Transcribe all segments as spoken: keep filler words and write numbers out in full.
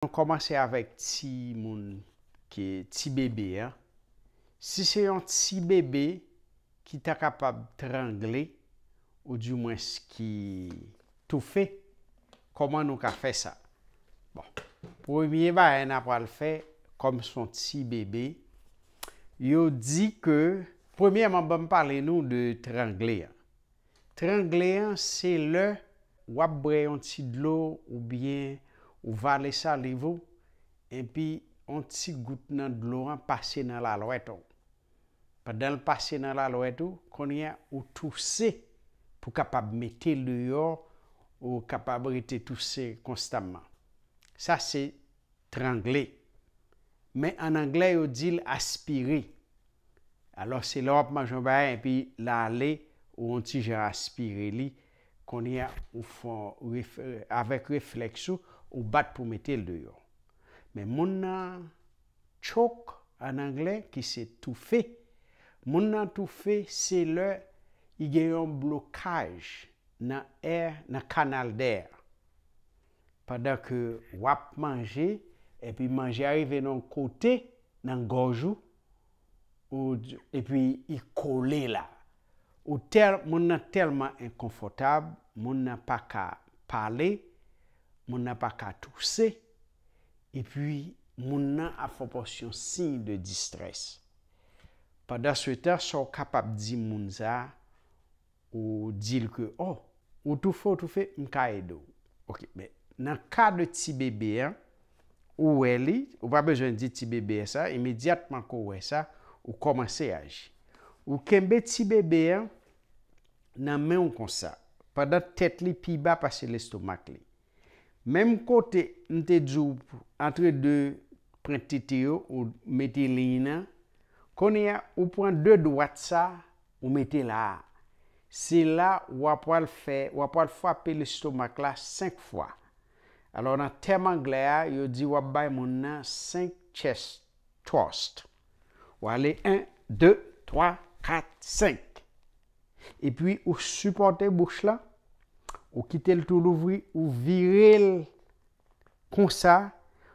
Nou kòmanse avèk ti moun ki ti bebe an. Si se yon ti bebe ki ta kapab trangle, ou dimwens ki toufe, kòman nou ka fè sa? Bon, premye bagay n a pral fè, kòm se yon ti bebe, yo di ke, premyèman, ban m pale nou de trangle an. Trangle an, se lè w ap bwè yon ti dlo oubyen ou vale saliv ou, epi yon ti gout nan dlo an pase nan lalwèt ou. Pandan l pase nan lalwèt ou, kounye a ou touse pou kapab mete l deyò, ou kapab rete touse konstamman. Sa se trangle. Men an anglè, yo di l aspire. Alò, se lè w ap manje yon bagay epi l ale, ou yon ti jan aspire li, kounye a, ou fè yon ref-, avèk reflèks ou, ou bat pou mete l deyò. Men moun nan choke an anglè, ki se toufe. Moun nan toufe, se lè li gen yon blokaj nan è, nan kanal dè a. Pandan ke w ap manje, epi manje a rive nan yon kote nan gòj ou, ou, epi li kole la. Ou tèl, moun nan tèlman enkonfòtab, moun nan pa ka pale, moun nan pa ka touse, epi moun nan ap fè w pòs yon siy de distrès. Pandan se tan, sa w kapab di moun sa a, ou di l ke, "Oh, ou toufe, ou toufe, m ka ede w." Ok, men nan ka de ti bebe an, ou wè li, ou pa bezwen di ti bebe an sa, imedyatman ke w wè sa, ou kòmanse aji. Ou kenbe ti bebe an nan men w konsa, pandan tèt li pi ba pase lestomak li. Menm kote m te di w, antre de pwent tete yo, ou mete liy nan, kounye a, ou pran de dwat sa, ou mete la a. Se la w ap pral fè, w ap pral frape lestomak la senk fwa. Alò, nan tèm anglè a, yo di w ap bay moun nan senk chest thrust. Ou ale en, de, twa, kat, senk. Epi ou sipòte bouch la, ou kite l tou louvri, ou vire l konsa,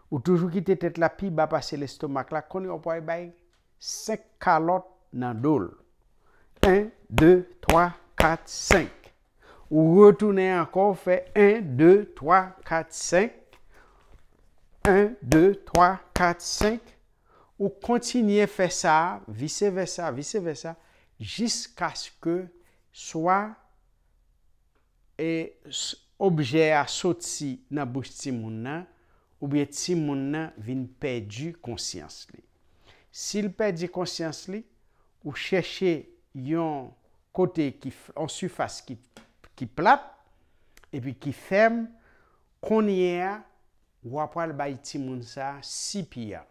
ou toujou kite tèt la pi ba pase lestomak la, kounye a w pral bay senk kalòt nan do l. En, de, twa, kat, senk. Ou retounen ankò, ou fè en, de, twa, kat, senk. En, de, twa, kat, senk. Ou kontinye fè sa, vise vèsa, vise vèsa, jiskaske swa e s-, objè a soti nan bouch timoun nan, oubyen timoun nan vin pèdi konsyans li. Si l pèdi konsyans li, ou chèche yon kote ki f-, yon sifas ki, ki plat, epi ki fèm, kounye a, w ap pral bay timoun sa C P R.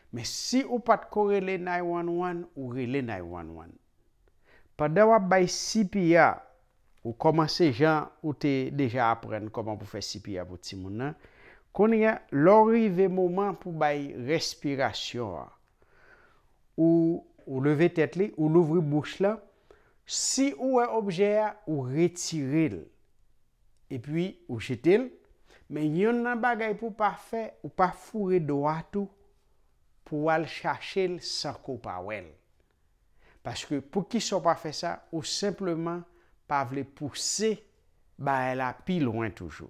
Men si ou pa t ko rele nine one one, ou rele nine one one. Pandan w ap bay C P R, ou kòmanse jan ou te deja aprann kòman pou fè C P R pou timoun nan. Kounye a, lè w rive moman pou bay respirasyon an, ou, ou leve tèt li, ou louvri bouch lan. Si ou wè objè a, ou retire l. Epi ou jete l. Men yonn nan bagay pou w pa fè, ou pa foure dwat ou pou w al chache l san ke w pa wè l. Paske poukisa w pa fè sa? Ou senpleman pa vle pouse bagay la pi lwen toujou.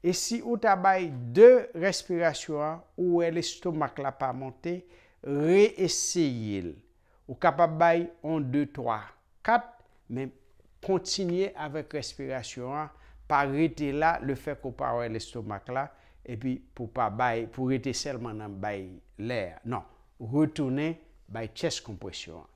E si ou ta bay de respirasyon an, ou wè lestomak la pa monte, reeseye l. Ou kapab bay yon, de, twa, kat, men kontinye avèk respirasyon an, pa rete la, lefètke w pa wè lestomak la, epi pou pa bay, pou rete sèlman nan bay lè a. Non, retounen bay chest compression an.